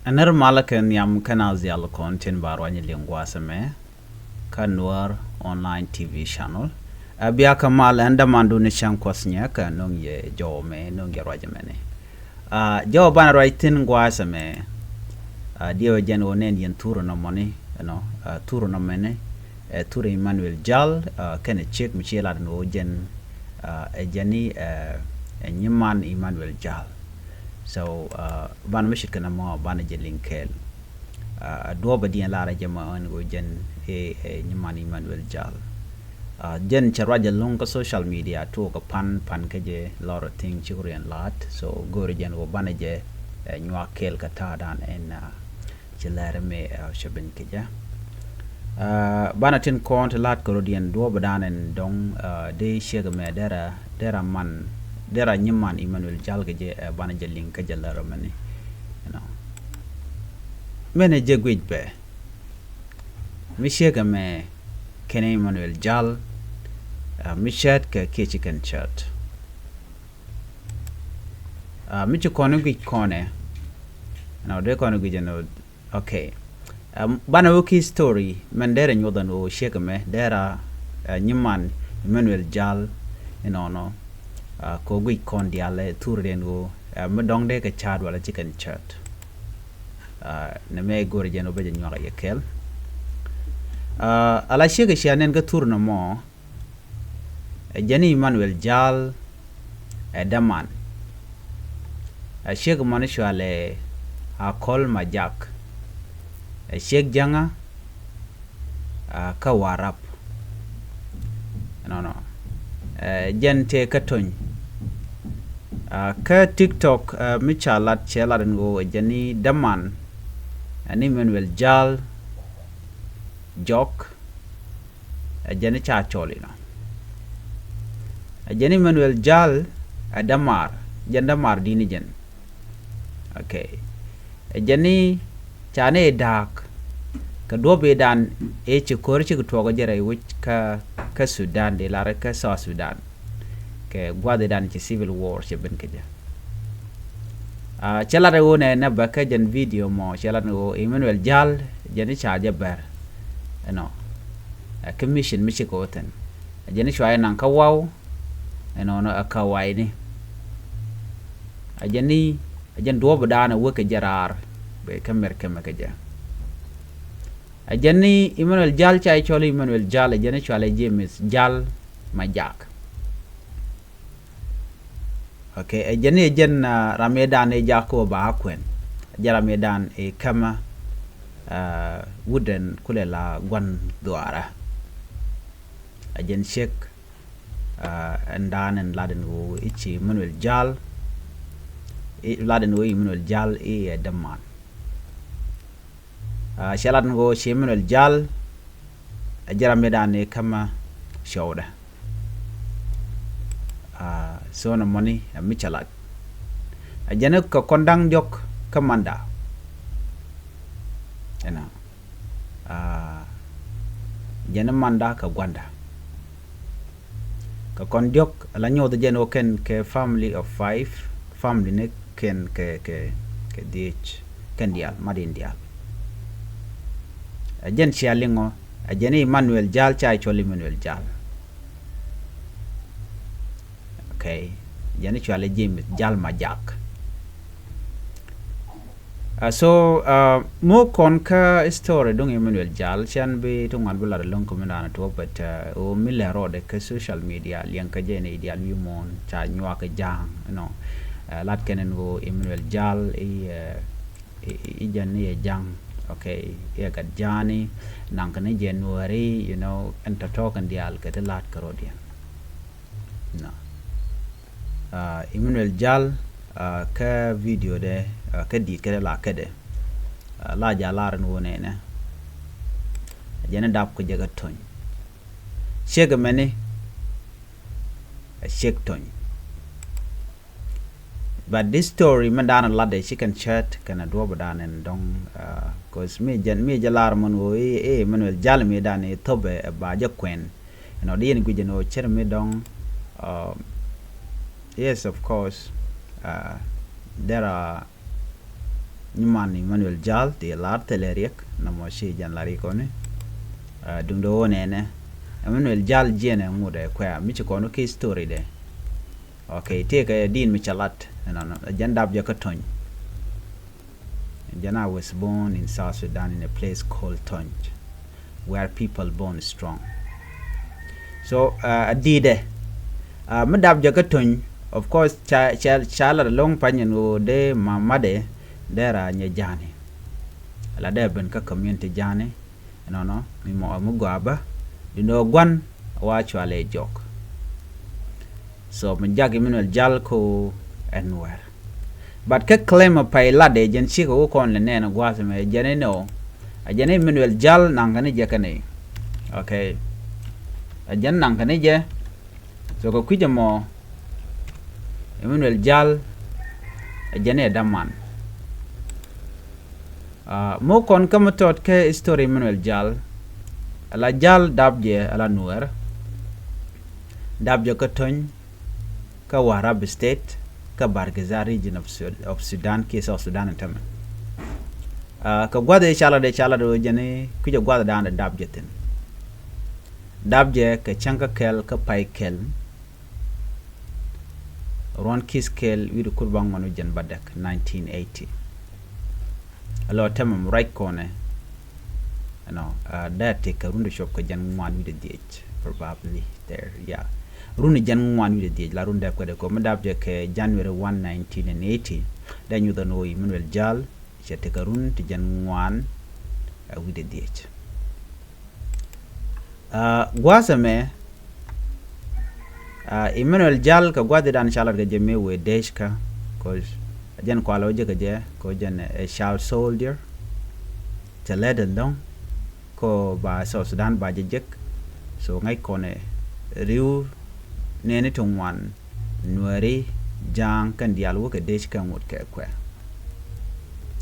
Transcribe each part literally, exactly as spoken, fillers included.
Ɛ nɛr malä kɛ nhiam kɛnɛ a dhial kɔn tin ba ruany liŋ gua̱a̱th ɛmɛ kä Nuäär Online T V Channel. Ɛ bia kä mal ɛn dämandu ni cäŋ kuɔth nyɛ kɛ no̱ŋ yɛ jɔw mɛ no̱ŋ yɛ ruac ɛmɛni. Aa, jɔw banɛ ruac thi̱n gua̱a̱th ɛmɛ. Aa, diɛw ɛ jɛn ɣöö nɛn yɛn thurä nɔmɔni, you know, aa, thurä nɔmɔni. Ɛ thurä Emmanuel Jal, aa, kɛnɛ ciek mi ci lat ni ɣöö jɛn, aa, ɛ jɛn ni, ɛ, ɛ nyiman Emmanuel Jal. So, aa, banɛ mi ce̱tkɛ nɔmɔ banɛ jɛ liŋ kɛɛl. Aa, duɔ̱ɔ̱p ɛ diɛn lar ɛ jɛ ma ɛn ɣöö jɛn ɛ, ɛ nyiman Emmanuel Jal. Aa, jɛn cɛ ruac ɛlɔ̱ŋ kä social media tuɔɔk ɛ pan, pan kä jɛ lot of thing ci riɛn la̱t. So, go̱o̱rɛ jɛn ɣöö banɛ jɛ, ɛ, nyuak kɛɛl kä ta̱a̱dan ɛn, aa, ci lɛr mi, aa, cɛ ben kɛ jɛ. Aa, banɛ tin kɔn ti la̱t kɛ rɔ̱diɛn duɔ̱ɔ̱p ɛ dan ɛn dɔ̱ŋ, aa, dee ciek ɛmɛ derɛ, derɛ man, derɛ nyiman Emmanuel Jal kɛ jɛ, aa, banɛ jɛ liŋ kä jɛ lɛr ɛmɛni. You know. Mɛnɛ jɛ guic bɛ. Mi ciek ɛmɛ kɛnɛ Emmanuel Jal, aa, mi cɛɛt kɛ kiɛ ci kɛn cɛɛt. Aa, mi ci kɔn i̱ guic kɔnɛ. Ɛnɔ dee kɔn i̱ guic ɛnɔ. Okay. Aa, banɛ wä ki story mɛn derɛ nyuɔth ɛn ɣöö ciek ɛmɛ derɛ, aa, nyiman Emmanuel Jal inɔnɔ. Aa, kɛ ɣöö guic kɔn diaal ɛ thurɛ den ɣöö, aa, mi dɔ̱ŋ dee kɛ ca̱a̱t walɛ ci kɛn cɛɛt. Aa, nɛ mɛ go̱o̱rɛ jɛn ɣöö bɛ jɛ nyuak ɛ yɛ kɛɛl. Aa, ala ciek ɛ cia nɛn kä thurɛ nɔmɔ. Ɛ jɛn ni Emmanuel Jal ɛ däman. Ɛ ciek mɔni cualɛ Akol Majak. Ɛ ciek jäŋä, aa, kä Warap. Nɔnɔ. Ɛ jɛn tëë kä Tony. Aa, kä TikTok, aa, mi ca lat cɛ lat ɛn ɣöö ɛ jɛn ni däman. Ɛ ni Emmanuel Jal Jɔk. Ɛ jɛn i̱ ca cɔl inɔ. Ɛ jɛn i̱ Emmanuel Jal ɛ dämaar, jɛn dämaar di̱t ni jɛn. Okay. Ɛ jɛn i̱ ca ni i̱ da̱a̱k kɛ duɔ̱p i̱ dan i̱ ci ko̱r cikɛ tuɔɔk ɛ jɛ rɛy wi̱c kä, kä Sudan, di lar kä South Sudan. Kɛ gua̱th i̱ dan ci civil war cɛ ben kɛ jɛ. Aa, cɛ lat ɛ ɣöö nɛ nɛ bä kä jɛn video mɔ cɛ lat ɛ ɣöö Emmanuel Jal jɛn i̱ ca jɛ bɛr. Ɛnɔ. Ɛ kä mission mi cikɛ wä thi̱n. Ɛ jɛn i̱ cua jɛ naŋ kä waw. Ɛnɔnɔ ɛ kä wayni. Ɛ jɛn i̱, ɛ jɛn duɔ̱ɔ̱p dan ɛ wä kɛ jɛ raar. Bɛ kä mɛr kɛmɛ kɛ jɛ. Ɛ jɛn i̱ Emmanuel Jal ca i̱ cɔl Emmanuel Jal, ɛ jɛn i̱ cualɛ James Jal Majak. Okay, ɛ jɛn i̱ ɛ jɛn, aa, ram i̱ dan i̱ jak kä wä ba a kuɛn. Ɛ jɛn ram i̱ dan i̱ kämä, aa, wut ɛn kulɛ la gua̱n dhuaarä. Ɛ jɛn ciek, aa, ɛn dan ɛn lat ɛn ɣöö i̱ ci Emmanuel Jal, i̱ lat ɛn ɣöö Emmanuel Jal i̱ ɛ däman. Aa, cɛ lat ni ɣöö ci Emmanuel Jal ɛ jɛ ram mi dan i̱ kämä cɔwdɛ. Aa, so nɔmɔni ɛ mi cɛ lat. Ɛ jɛn i̱ kɛ kɔn da̱ŋ diɔ̱k kä manda. Ɛnɔ. Aa, jɛn i̱ manda kɛ gua̱nda. Kɛ kɔn diɔ̱k ala nyuɔth jɛn ɣöö kɛn kɛ family of five, family ni kɛn kɛ, kɛ, kɛ dhiec, kɛn diaal, mat in diaal. Ɛ jɛn cia liŋɔ, ɛ jɛn i̱ Emmanuel Jal ca i̱ cɔl Emmanuel Jal. Okay. Jɛn i̱ cualɛ James Jal Majak. Aa, so, aa, muk kɔn kä story duŋ Emmanuel Jal, cɛn bi ti ŋuan bi lat ɛlɔ̱ŋ kä mi dan tuɔp, but, aa, ɣöö mi lɛ rɔɔdɛ kä social media, liɛŋ kä jɛ ni diaal wi̱i̱ muɔ̱ɔ̱n, ca nyuak kä ja̱a̱ŋ, you know. Aa, lat kɛn ɛn ɣöö Emmanuel Jal i̱, aa, i̱, i̱, i̱ jɛn ni ɛ ja̱a̱ŋ, okay, i̱ ɛ gat ja̱a̱ni, naŋ kɛn i̱ January, you know, ɛn tɔ̱tɔ̱ kɛn diaal kɛ ti la̱t kɛ rɔ̱diɛn. Nɔ. Aa, Emmanuel Jal, aa, kä video dɛ, aa, kä di̱i̱t kɛ dɛ la kɛ dɛ. Aa, la ja lar ni wä nɛnɛ. Jɛn ni dap kɛ jɛ kä Tony. Ciek mɛni, aa, ciek Tony. But this story mɛn dan lat dɛ ci kɛn cɛt kɛn a duɔp dan ɛn dɔŋ, aa, 'cause mi jɛn, mi jɛ lar mɔn wä i̱, i̱ Emmanuel Jal mi dan i̱ thopɛ, aa, ba jɛ kuɛn. Ɛnɔ di yɛn guic ɛn ɣöö cär mi dɔ̱ŋ, um, yes, of course, uh, there are, Nyiman Emmanuel Jal ti lar thilɛ riɛk nɔmɔ ci jɛn lar ikɔni. Duŋdɛ wä nɛnɛ Emmanuel Jal jiɛn ɛ ŋut ɛ kuɛ mi ci kɔn ki story dɛ. Okay, tëëkɛ din mi ca lat ɛnɔnɔ jɛn dap jɛ kä Tony. Jɛn I was born in South Sudan in a place called Tony, where people born strong. So a di̱i̱dɛ mi dap jɛ kä Tony, of course ca ca ca lat loŋ panyɛn ɣöö dee mamadɛ dee ra nyɛ ja̱a̱ni. La dee ben kä community ja̱a̱ni ɛnɔnɔ mi mɔ mi gɔaa bä di nɔ gua̱n wa cualɛ jɔk. So mi jak Emmanuel Jal ko ɛn wɛr. But kä claim a pay lat de jɛn cikɛ wä kɔn lɛ nɛn gua̱a̱th mɛ jɛn inɔ a jɛn Emmanuel Jal naŋ kɛ ni jɛ kɛ ni. Okay. A jɛn naŋ kɛ ni jɛ. So kɛ kui̱c ɛmɔ Emmanuel Jal a jɛn ɛ daman. Mɔ kɔn kä mi tɔt kɛ history Emmanuel Jal. Ala Jal dap jɛ ala Nuɛr. Dap jɛ kä Tony kä Warrap State kä Bahr el Ghazal region of Sudan kiɛ South Sudan in tämɛ. Kɛ gua̱th i̱ calat i̱ calat i̱ jɛn i̱ kui̱cɛ gua̱th da̱a̱n dap jɛ thi̱n. Dap jɛ kɛ cäŋ kä kɛl kä pay kɛl. Ruɔ̱n ki̱th kɛl wi̱i̱ di kur baŋ ŋuan wi̱i̱ jɛn bädäk nineteen eighty. Alɔ tämɛ mi ruac kɔnɛ. Ɛnɔ dee ti kɛ run di cuɔp kɛ jɛn ŋuan wi̱i̱ di dhiec probably there, yeah. Run di jɛn ŋuan wi̱i̱ di dhiec la run dee kuɛdɛ kɔ mi dap jɛ kɛ January one nineteen and eighty. Dee nyuth ɛn ɣöö Emmanuel Jal cɛ ti kɛ run ti jɛn ŋuan wi̱i̱ di dhiec. Gua̱a̱th ɛmɛ Emmanuel Jal kɛ gua̱a̱th i̱ dan calat kɛ jɛ mëë wëë dec kä. Cause jɛn kualɛ wä jɛ kɛ jɛ kɛ jɛn ɛ child soldier. Cɛ lɛt ɛn dɔ̱ŋ kɔ ba South Sudan ba jɛ jek. So ŋäc kɔnɛ riw nɛni ti ŋuan Nuɛri, Ja̱a̱ŋ kɛn diaal wä kɛ dec kɛ ŋut kɛ kuɛ.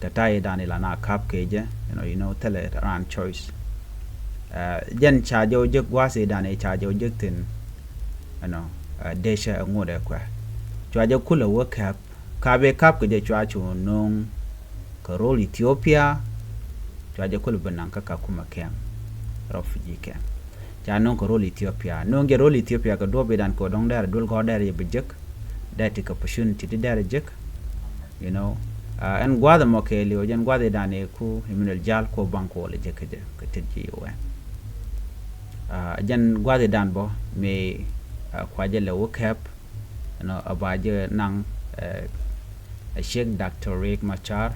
Kɛ ta̱yɛ dan ilan a kap kɛ jɛ, you know, you know, thilɛ raan choice. Jɛn ca jɛ wä jek gua̱a̱th i̱ dan i̱ ca jɛ wä jek thi̱n, you know, dec ɛ ŋut ɛ kuɛ. Cua jɛ kulɛ wä kap, kap i̱ kap kɛ jɛ cua cu no̱o̱ŋ kɛ rol Ethiopia. Cua jɛ kulɛ bi naŋ kä Kakuma camp, refugee camp. Ca no̱o̱ŋ kɛ rol Ethiopia, no̱o̱ŋ jɛ rol Ethiopia kɛ duɔ̱p i̱ dan kɛ dɔ̱ŋ dɛr duel gɔ̱r dɛr jɛ bi jek. Dee ti kɛ opportunity ti dɛr jek. You know, ɛn gua̱a̱th ɛmɔ kɛɛliw jɛn gua̱a̱th i̱ dan i̱ ku Emmanuel Jal ku baŋ ku wä lɛ jek kɛ jɛ kɛ tet ji̱ U N. Jɛn gua̱a̱th i̱ dan bä mi kua jɛ lɛ wä kɛp. You know, a ba jɛ naŋ ɛ ciek Doctor Riek Machar.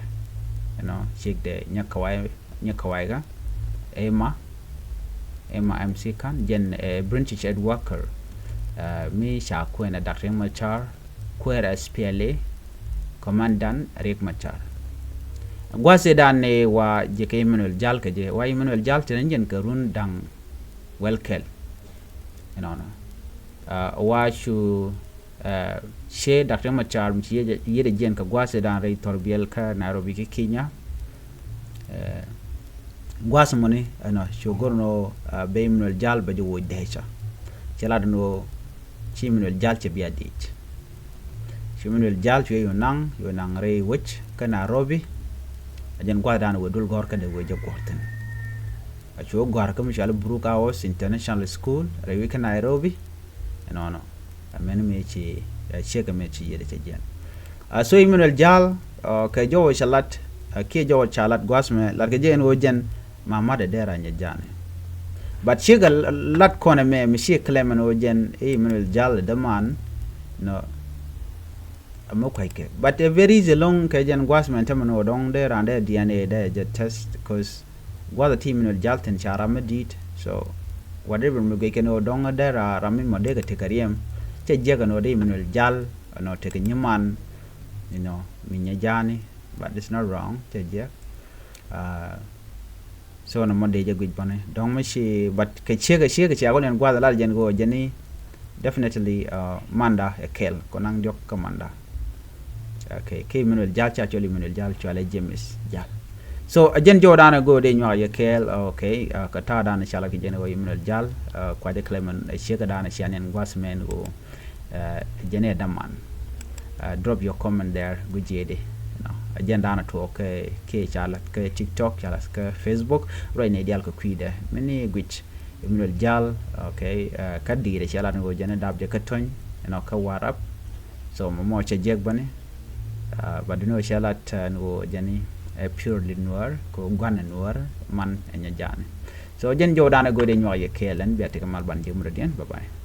You know, ciek dɛ nyɛ kawai nyɛ kawai ka. Emma Emma M C Kan jɛn ɛ British Ed Walker. Mi ca kuɛn ɛ Doctor Riek Machar kuɛɛr S P L A. Commandant Riek Machar. Gua̱a̱th i̱ dan ni wa jɛ kɛ Emmanuel Jal kɛ jɛ wa Emmanuel Jal tɛn jɛn kɛ run daŋ wɛl kɛl. Ɛnɔnɔ wa cu ciɛ Doctor Machar mi ci yiet a jiɛn kɛ gua̱a̱th i̱ dan rɛy thɔr biɛl kä Nairobi kä Kenya. Gua̱a̱th muni ɛnɔ cu go̱r nɔ bɛ Emmanuel Jal bɛ jɛ woc dɛɛcä. Cɛ lat nɔ ci Emmanuel Jal cɛ bia dic. Ci Emmanuel Jal cu yɛ naŋ yɛ naŋ rɛy wec kä Nairobi. A jɛn gua̱a̱th dan wee dul gɔ̱r kä dee wee jɛ guɔ̱r thi̱n. A cu gɔ̱r kä mi cual Brook House International School rɛy wec kä Nairobi. Ɛnɔnɔ. Amɛn mëë ci ciek amɛn ci yiet cɛ jiɛn. A so Emmanuel Jal kɛ jɔwä ca lat kiɛ jɔwä ca lat gua̱a̱th mɛ lat kɛ jɛ ɛn ɣöö jɛn mamat ɛ dee rany ɛ ja̱a̱ni. But ciek ɛ lat kɔn ɛmɛ mi ciek claim ɛn ɣöö jɛn i̱ Emmanuel Jal ɛ däman. Nɔ. Ɛmɛ kua̱ckɛ but ɛ very easy lo̱ŋ kɛ jɛn gua̱a̱th mɛ tämɛ nɔ dɔ̱ŋ dee raan dee D N A dee jɛ test cause gua̱a̱th ɛ ti Emmanuel Jal thi̱n ca ram mi di̱i̱t. So whatever mi guic kɛn ɣöö dɔ̱ŋ dee ra ram mi mɔ dee kɛ tekɛ riɛm. Cɛ jiɛk ɛn ɣöö dee Emmanuel Jal ɛnɔ tekɛ nyiman. You know, mi nyɛ ja̱a̱ni but it's not wrong cɛ jiɛk. So nɔmɔ dee jɛ guic bäni dɔ̱ŋ mi ci but kɛ ciek kɛ ciek kɛ ciek kɔn yɛn gua̱a̱th ɛ lal jɛn kɛ ɣöö jɛn i̱ definitely manda ɛ kɛl kɔ naŋ diɔ̱k kä manda. Okay, kɛ Emmanuel Jal ca cɔl Emmanuel Jal cualɛ James Jal. So a jɛn jɔwdan a go̱o̱r dee nyuak yɛ kɛɛl. Okay, kɛ ta̱a̱ dan ca la kɛ jɛn ɣöö Emmanuel Jal kuacɛ kɛlɛ mɛn a ciek kɛ dan a cia nɛn gua̱a̱th mɛn ɣöö jɛn ɛ daman. Drop your comment there guic jiɛɛdi. Jɛn da̱a̱n a tuɔɔk kɛ kiɛ ca la̱th kɛ TikTok, ca la̱th kɛ Facebook. Ruacni diaal kɛ kui̱dɛ mi ni guic mi lol jal. Ok. Kä di̱i̱t cɛ lat ni ɣöö jɛn dap jɛ kä töny ɛnɔ kä WhatsApp. So mɔ mɔ cɛ jiɛk bäni. Ba duni ɣöö cɛ lat ni ɣöö jɛn ɛ purely Nuäär kɛ gua̱n Nuäär man ɛ nyɛ jaani. So jɛn jɔw da̱a̱n a go̱o̱dɛ nyuak yɛ kɛɛl ɛn bia tekɛ mal ban jiɛk mi rɔ diɛn. Bye bye.